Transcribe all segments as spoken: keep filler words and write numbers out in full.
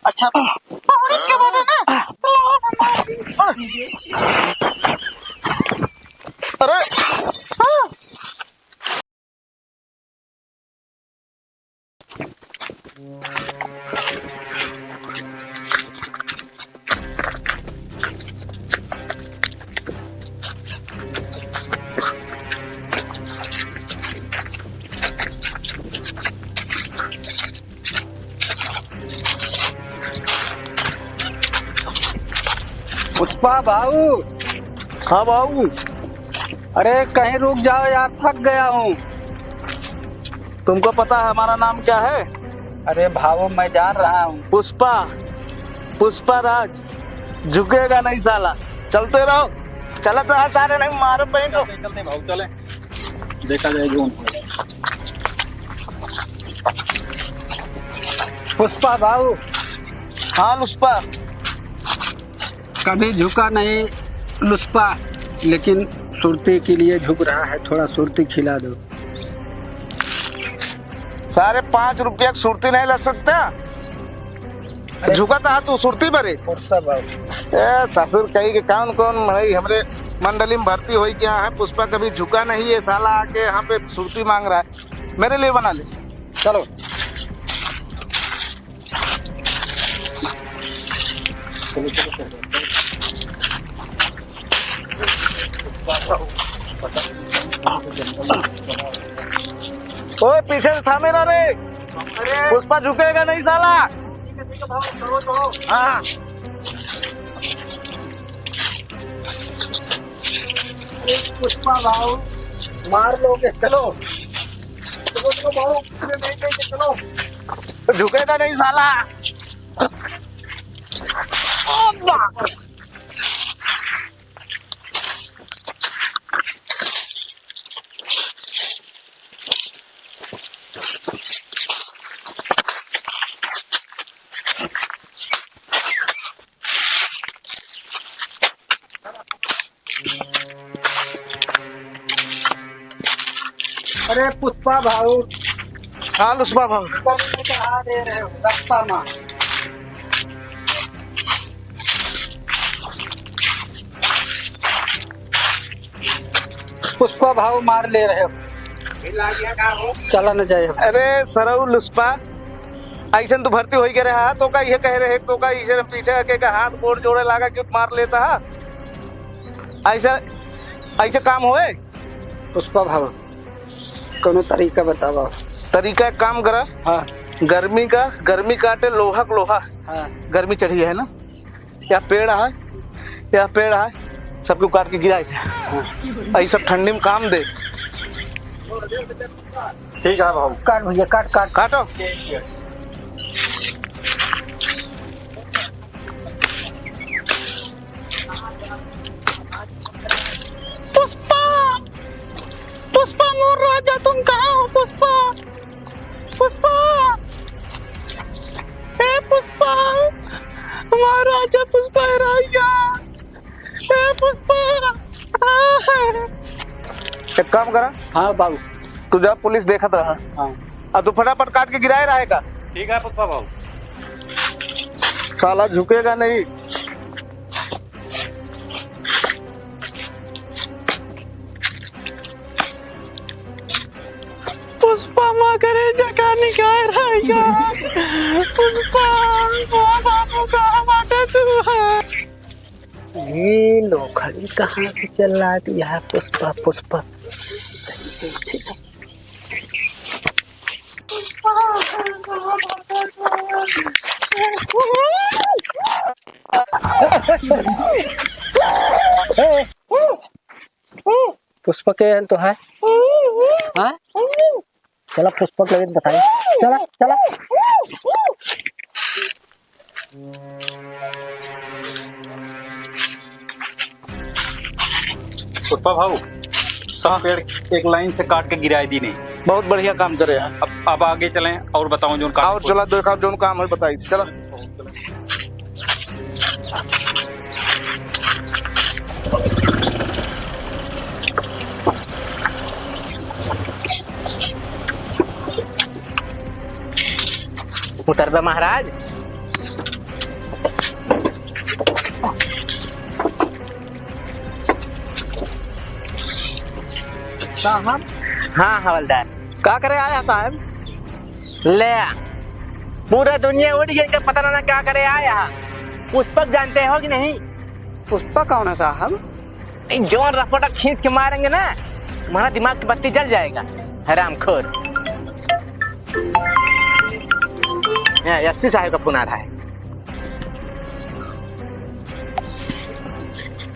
अच्छा, औरत के बोले ना, तो लाओ ना, मार दी। अरे, हाँ। पुष्पा भाऊ। हाँ भाऊ। अरे कहीं रुक जाओ यार, थक गया हूँ। तुमको पता है हमारा नाम क्या है? अरे भाऊ, मैं जान रहा हूँ। पुष्पा, पुष्पा राज, झुकेगा नहीं साला। चलते रहो, चलत रहा सारे, नहीं मारो बहन को। चलते, चलते भाऊ, चले, देखा जाए जो होने वाला है। पुष्पा भाऊ। हाँ लुष्पा। कभी झुका नहीं लुष्पा, लेकिन सुरती के लिए झुक रहा है, थोड़ा सुरती खिला दो। सारे पाँच रुपया की सुरती नहीं ला सकता? अरे। झुका था तू सुरती बरे? पुरसा बाबू। ए, ससुर कही के कौन कौन मनई हमरे मंडली में भर्ती होई क्या है? पुष्पा कभी झुका नहीं, ये साला आके यहाँ पे सुरती मांग रहा है। मेरे लिए बना ले। चलो। ओए, पीछे से थामे ना रे। अरे। पुष्पा झुकेगा नहीं साला। हाँ। पुष्पा भाऊ, मार लोगे, चलो। चलो, चलो, भाऊ, पीछे नहीं, नहीं, चलो। झुकेगा नहीं साला। अरे पुष्पा भाऊ। हाँ लुष्पा भाऊ। तुम कहाँ दे रहे हो? रास्ता में। पुष्पा भाऊ मार ले रहे हो। चला न जाए। अरे सरऊ लुष्पा, ऐसन तू भर्ती होई के रहा, तो का ये कह रहे, तो का इसे पीछे के, के हाथ गोड़ जोड़े लागा कि मार लेता है? ऐसा, ऐसे काम होए? पुष्पा भाऊ, कोनो तरीका बतावा। तरीका एक काम करा। हाँ। गर्मी का, गर्मी काटे लोहा क लोहा। हाँ। गर्मी चढ़ी है ना? यह पेड़ है, यह पेड़ है, सबको काट के गिराए दे। हाँ। यही सब ठंडी में काम दे। ठीक है भाऊ। काट भैया, काट, काट। काटो। पुष्पा, पुष्पा मोर राजा, तुम कहाँ हो पुष्पा? पुष्पा, ए पुष्पा, हमारा राजा पुष्पा हेराइगा। ए पुष्पा। एक काम करा। हाँ बाबू। तू जा पुलिस देखत रहा। हाँ। आ तू फटाफट काट के गिराए रहा है का? ठीक है पुष्पा बाबू। साला झुकेगा नहीं। पुष्पा माँ करे जका निकाल रहेगा। पुष्पा, माँ बाबू कहाँ बाटे तू है? ये नौकरी कहाँ से चल रहा है? यहाँ पुष्पा, पुष्पा। पुष्पा के हन तो है? हाँ? चला पुष्पा के लगे बताई। चला, चला। पुष्पा भाऊ, सब पेड़ एक लाइन से काट के गिराए दी नहीं। बहुत बढ़िया काम करे हैं। अब, अब आगे चलें और बताओ जोन काम और चला देखा जोन काम है बताई। चला। उतर बे महाराज। साहब। हाँ हवलदार। का करे आया साहब? ले आ। पूरा दुनिया उठ गई, इनका पता ना, ना क्या करे आया। पुष्पक जानते हो कि नहीं? पुष्पक कौन है साहब? नहीं, जौन रफोटा खींच के मारेंगे ना, तुम्हारा दिमाग की बत्ती जल जाएगा, हरामखोर। यहाँ एसपी साहब का फोन आ रहा है।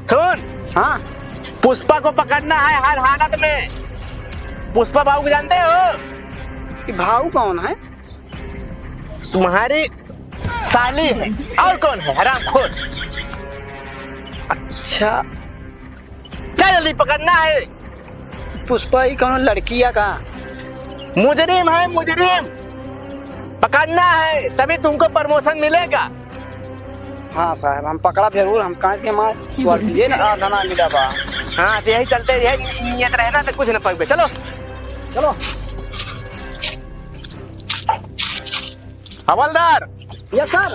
सुन। हाँ। पुष्पा को पकड़ना है हर हालत में। पुष्पा भाऊ को जानते हो? ये भाऊ कौन है? तुम्हारी साली है। और कौन है? हरामखोर। अच्छा। चल जल्दी, पकड़ना है। पुष्पा, ये कौन लड़की है का? मुजरिम है, मुजरिम। पकड़ना है, तभी तुमको प्रमोशन मिलेगा। हाँ साहब, हम पकड़ा जरूर, हम काहे के मार वर्दी ये ना आधा ना मिला बा। हाँ, तो यही चलते, यही नियत रहे ना, तो कुछ ना पकड़े। चलो। चलो। हवलदार। Yes sir.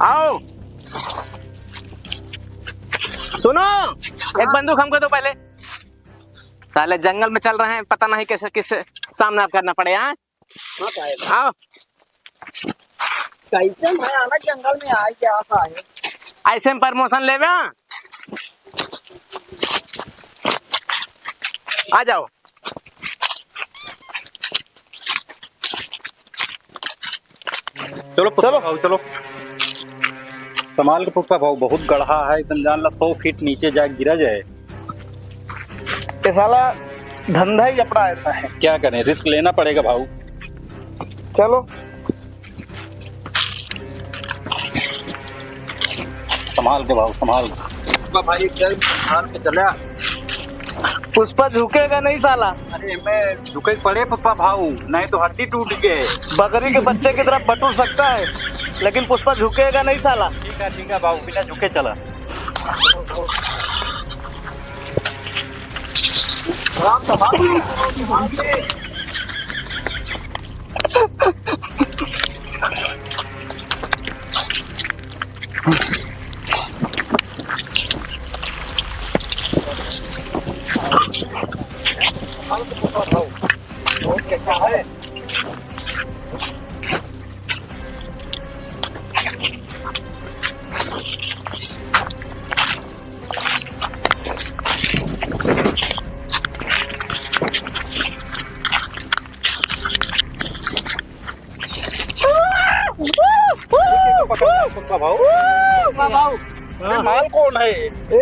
आओ। सुनो, एक हाँ। बंदूक हमको दो पहले। साले जंगल में चल रहे हैं, पता नहीं कैसे, किससे सामना करना पड़े, हाँ? हाँ, साहब। आओ। कैसे भयानक जंगल में आ गया था ये। ऐसे में प्रमोशन लेबे? आ जाओ। चलो पुष्पा चलो। भाऊ, चलो। संभाल के पुष्पा भाऊ, बहुत गढ़ा है, एकदम जान ला सौ फीट नीचे जा गिरा जाए। ये साला धंधा ही अपना ऐसा है। क्या करें, रिस्क लेना पड़ेगा भाऊ। चलो। संभाल के भाऊ, संभाल के। पुष्पा भाई, एकदम संभाल के चला। पुष्पा झुकेगा नहीं साला। अरे, मैं झुके पड़े पुष्पा भाऊ, नहीं तो हड्डी टूट गए। बकरी के बच्चे की तरह बटुर सकता है, लेकिन पुष्पा झुकेगा नहीं साला। ठीक है, ठीक है भाऊ, बिना झुके चला। पुष्पा भाऊ। पुष्पा भाऊ। हाँ। ये माल कौन है? ए,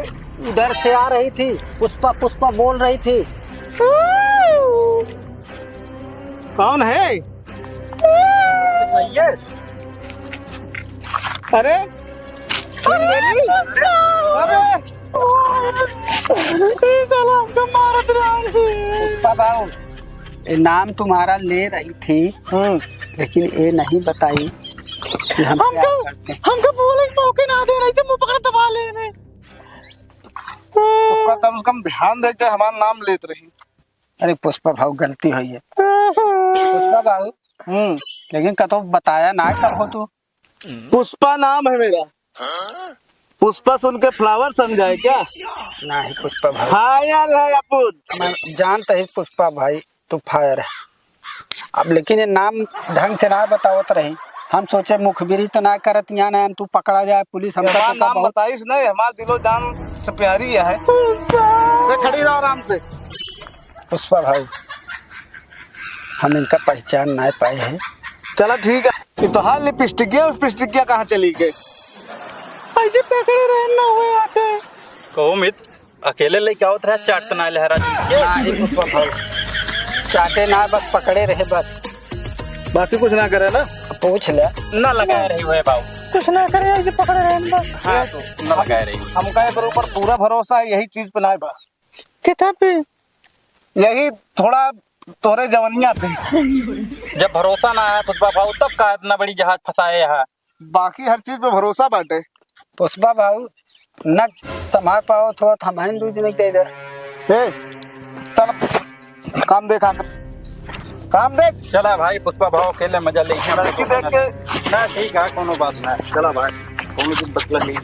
उधर से आ रही थी, पुष्पा, पुष्पा बोल रही थी। कौन है? अरे, सुन गई? अरे, ये साला हमको मारत रहा है। पुष्पा भाऊ, ये नाम तुम्हारा ले रही थी, हम्म। लेकिन ये नहीं बताई कि हम क्या हमको, करते हैं। हमको बोले के मौके ना दे रही थी, मुंह पकड़ दबा ले रहे। उसका कम से कम ध्यान दे के हमारा नाम लेत रही। अरे पुष्पा भाऊ, गलती हुई है। पुष्पा भाऊ, हम्म। लेकिन कतो बताया ना कब हो तू? पुष्पा नाम है मेरा। पुष्पा सुन के फ्लावर समझा है क्या? नहीं पुष्पा भाई। फायर है अपन। मैं जानता ही पुष्पा भाई, तू फायर है। अब लेकिन ये नाम ढंग से ना बतावत रही। हम सोचे मुखबिरी तो ना करत यहाँ ना, तू पकड़ा जाए, पुलिस हमका हमार तो का नाम बहुत बताइस नहीं, हमार दिलो जान से प्यारी है। अरे खड़ी रहो आराम से। पुष्पा भाई, हम इनका पहचान ना पाए हैं। चला ठीक है, ये तो हाँ लिपस्टिकिया, लिपस्टिकिया कहाँ चली गई? ऐसे पकड़े रहे ना हुए आटे। कहो मित्र, अकेले लेके आवत रहा, चाट तो ना ले हरा जी के। ना ही पुष्पा भाई, चाटे ना, बस पकड़े रहे बस। बाकी कुछ ना करे ना? पूछ ले। ना लगाए रही हुए बाबू। कुछ ना करे, ऐसे पकड़े रहे ना बस। हाँ, तो ना लगाए रही। हमका एकर ऊपर पूरा भरोसा है, यही चीज पे ना बा। किताब पे? यही थोड़ा तोरे जवनिया पे। जब भरोसा ना है पुष्पा भाऊ, तब का इतना बड़ी जहाज फंसाए है? बाकी हर चीज पे भरोसा बाटे। पुष्पा भाऊ, न संभाल पाओ तो हम हैं दू जने के इधर। ए, चल, काम देख आकर। काम देख। चला भाई, पुष्पा भाऊ अकेले मजा ले। लड़की देख के ना, ठीक है, कोनो बात ना। चला भाई, कोनो दिन बदला नहीं।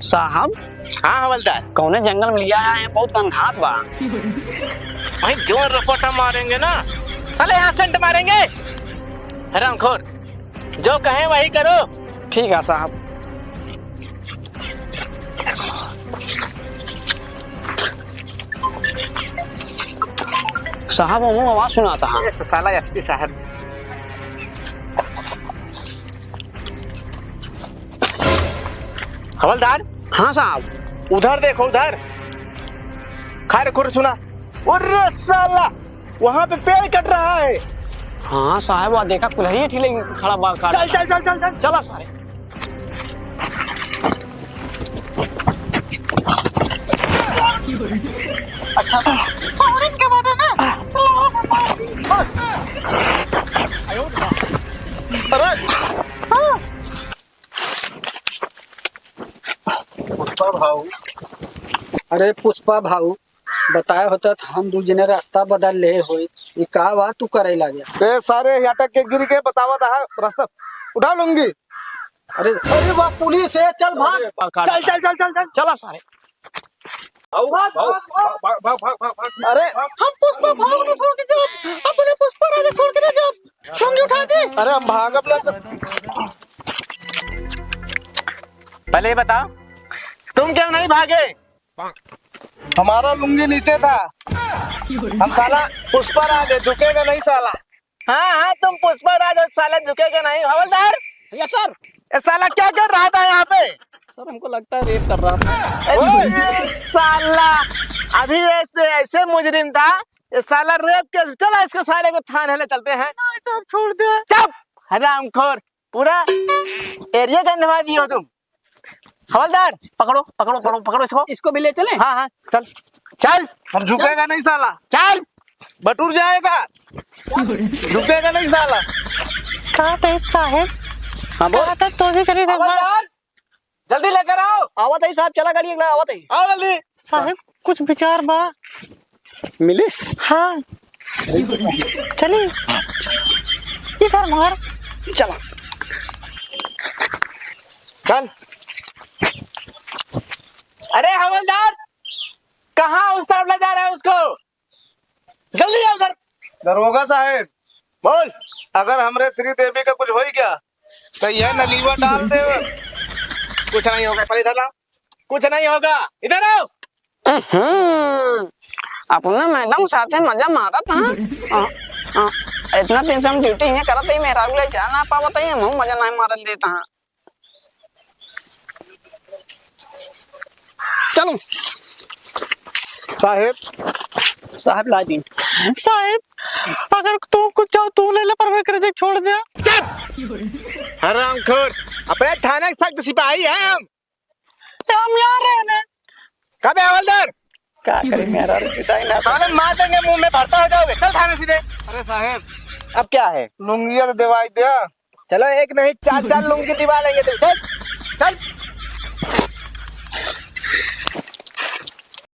साहब। हाँ हवलदार। कौने जंगल में लिया है, बहुत गंधात बा। भाई जोर रपोटा मारेंगे ना, साले यहाँ सेंट मारेंगे। हरामखोर, जो कहे वही करो। ठीक है साहब। साहब, हमहू आवाज सुनाता है। ये तो साला एसपी साहब। हवलदार। हाँ साहब। उधर देखो, उधर। खैर खुर सुना। अरे साला, वहाँ पे पेड़ कट रहा है। हाँ साहब, वहाँ देखा, कुल्हड़िए ठेले खड़ा बा, काट। चल, चल, चल, चल, चल। चला सारे। अच्छा, औरत के बाटे ना। अरे। पुष्पा भाऊ। अरे पुष्पा भाऊ, बताए होता तो हम दू जने रास्ता बदल ले होई। ई का बा तू करे लागे? ए सारे, यहाँ अटक के गिर के बतावा था रास्ता। उठा लूंगी। अरे, अरे वाह, पुलिस है, चल भाग। अरे, चल, चल, चल, चल, चल। चला सारे। भाग, भाग, भाग, भाग, भाग, भाग, भाग, भाग। अरे। हम पुष्पा भाऊ को छोड़ के जाओ, अपने पुष्पा राजा छोड़ के ना जाओ। लुंगी उठा दे। अरे, हम भागब ना। पहले ये बताओ, तुम क्यों नहीं भागे? हमारा लुंगी नीचे था। हम साला पुष्पा राज है, झुकेगा नहीं साला। हाँ, हाँ, तुम पुष्पा राज हो, साला झुकेगा नहीं। हवलदार। Yes sir. ये साला क्या कर रहा था यहाँ पे? सर, हमको लगता है रेप कर रहा था। अरे साला, अभी ऐसे, ऐसे मुजरिम था, ये साला रेप केस। चला इसको, साले को थाने ले चलते हैं। नहीं साहब, छोड़ दे। चुप, हरामखोर, पूरा एरिया गंदवा दिए हो तुम। हवलदार, पकड़ो, पकड़ो, पकड़ो, पकड़ो इसको। इसको भी ले चले? हाँ, हाँ, चल, चल। हम झुकेगा नहीं साला। चल। बटुर जाएगा। झुकेगा नहीं साला। कहा थे साहेब? हाँ, बोल। कहा था तोसी चली थे एक बार। हवलदार, जल्दी लेकर आओ। आवत ही साहब, चला गाड़ी एक ना, आवत ही। आओ जल्दी। साहेब, कुछ विचार बा? मिले? हाँ। चली। इधर मार। चला। चल। अरे हवलदार, कहाँ उस तरफ ले जा रहे हो उसको? जल्दी आओ सर। दरोगा साहेब, बोल। अगर हमरे श्रीदेवी का कुछ होई गया, तो यह नलीवा डाल दे। कुछ नहीं होगा, पहले इधर लाओ। कुछ नहीं होगा, इधर आओ। हम्म, अपने मैडम साथे मजा मारत हाँ। हाँ, हाँ। इतना दिन से हम ड्यूटी इहाँ करत ही, मेहरारू ले जा ना पावत ही, हमहू मजा नहीं मारल देत हाँ। चलो। साहेब। साहेब ला दी। साहेब, अगर तू कुछ चाहो, तू ले ले, पर मैं करे छोड़ दिया। चुप! हरामखोर, अपने थाने के सख्त सिपाही हैं हम। हम यहाँ रहे ने। कबे हवलदार? क्या करें, मेरा पिटाई ना। साले मार देंगे, मुंह में भरता हो जाओगे। चल थाने सीधे। अरे साहेब। अब क्या है? लुंगिया तो दिवाई दिया। चलो, एक नहीं, चार चार लुंगी दिवा लेंगे तुम। चल, चल।